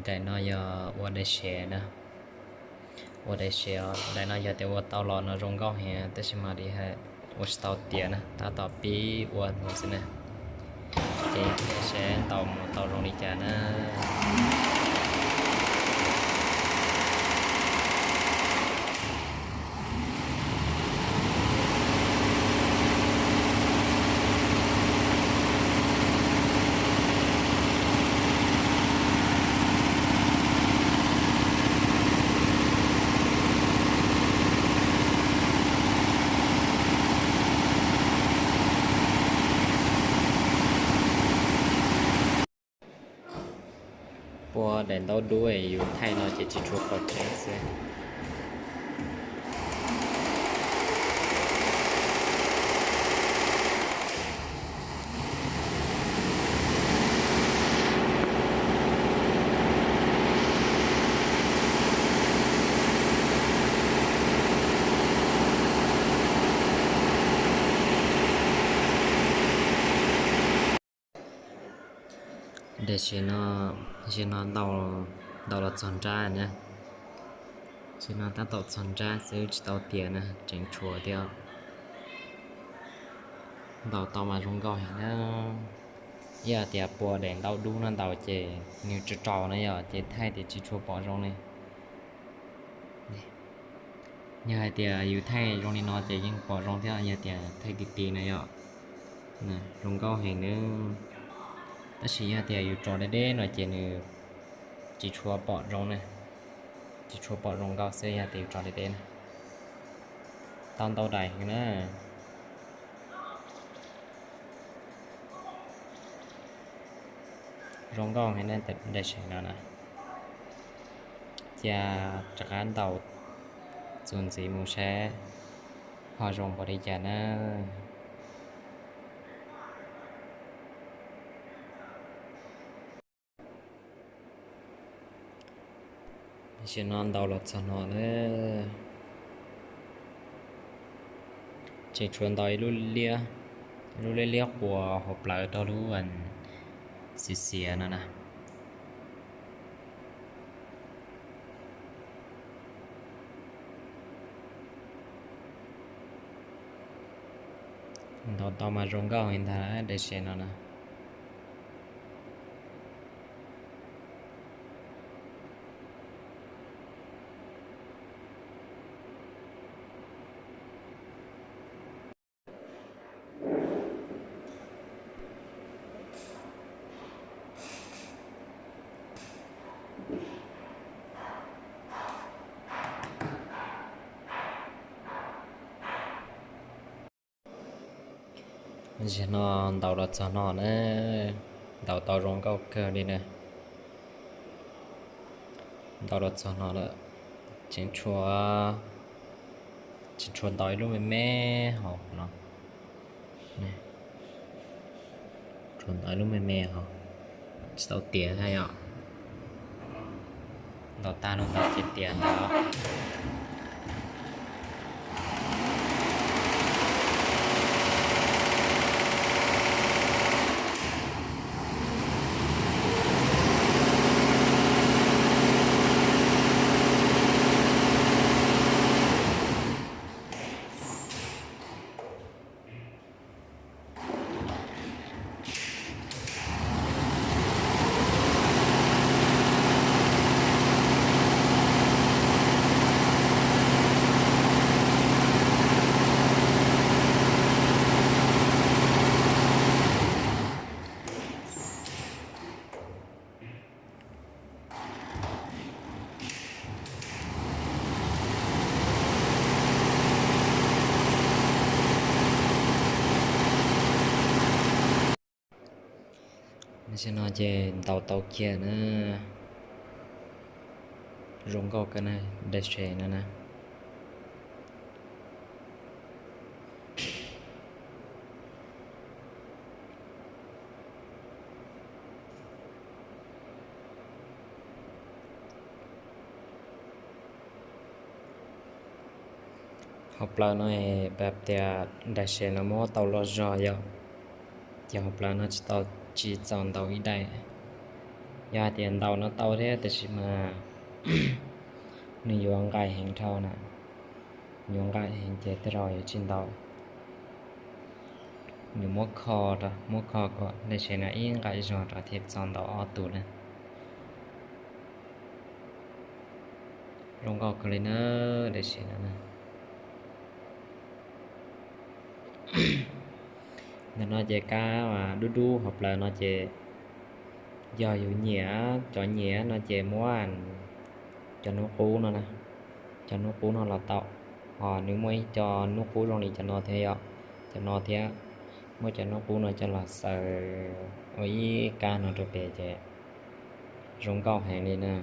Daim no yog ua daim sev na, ua daim sev os. Daim no yog tias ua tau los no zoo nkauj heev, tab sis mas li ua tsis tau tiav na, tab tom pib ua no xwb na. Ces saib ntaus mus tau zoo li cas na. Pua daim ntaub dub yus thaij no ces tsis tshua pom tseeb xwb. Daim sev no, zaum no ntaus los txog nrab na. Zaum no tab tom txog nrab xwb tsis tau tiav na, tseem tshuav thiab. Ntaus tau mas zoo nkauj heev na. Yog tias pua daim ntaub dub no ntaus ces nws tsaus tsaus na yom, ces thaij tias tsis tshua pom zoo li. Yog hais tias yus thaij zoo li no ces yeej pom zoo thiab, yog tias thaij ti ti na yom, zoo nkauj heev nawb. Tab sis yog tias yus tso deb deb no ces nws tsis tshua pom zoo na, tsis tshua pom zoo nkauj xwb yog tias yus tso deb deb na. Tau ntau daim heev na. Zoo nkauj heev na, daim sev no na. Cia rov qab ntaus txuas ntxiv mus saib ho zoo npaum li cas na. Tam sim no ntaus los txog no na, tseem tshuav ntaus ib lub liab, ib lub liab liab quas hauv plawv rau lub xiav xiav no na. Ntaus tau mas zoo nkauj li ntag daim sev no na. Zaum no ntaus los txog no na, ntaus tau zoo nkauj kawg li na. Ntaus los txog no lawm, tseem tshuav, tseem tshuav ntaus ib lub me me hauv no. Tshuav ntaus ib lub me me hauv, tsis tau tiav thiab yom. Ntaus tag no ntaus tiav tiav ntawd. Tam sim no ces ntaus tau kiag na, zoo nkauj kawg na, daim sev no na. Hauv plawv no pab tias daim sev no muab tau loj zog yom, ces hauv plawv no tsis tau, tsis txaus ntaus ib daim. Yog hais tias ntaus no tau thiab, tab sis mas nws yuav nqaim heev dhau na, yuav nqaim heev ces tej zaum yuav tsis ntaus. Yuav muab kho, muab kho kom nej saib na, ib nqaim zog rau thiaj txog ntaus ob tug na. Zoo nkauj kawg li na, dab tsi no. Ntawm no ces kab dub dub hauv plawv no ces yog yus nyiam, cov nyiam no ces muab cov hnub qub no na, cov hnub qub no los tau. Ho nws muaj ib co hnub qub zoo li cov no thiab yom, cov no thiab, muab cov hnub qub no coj los xaws ua ib kab no rau pem ces zoo nkauj heev li na.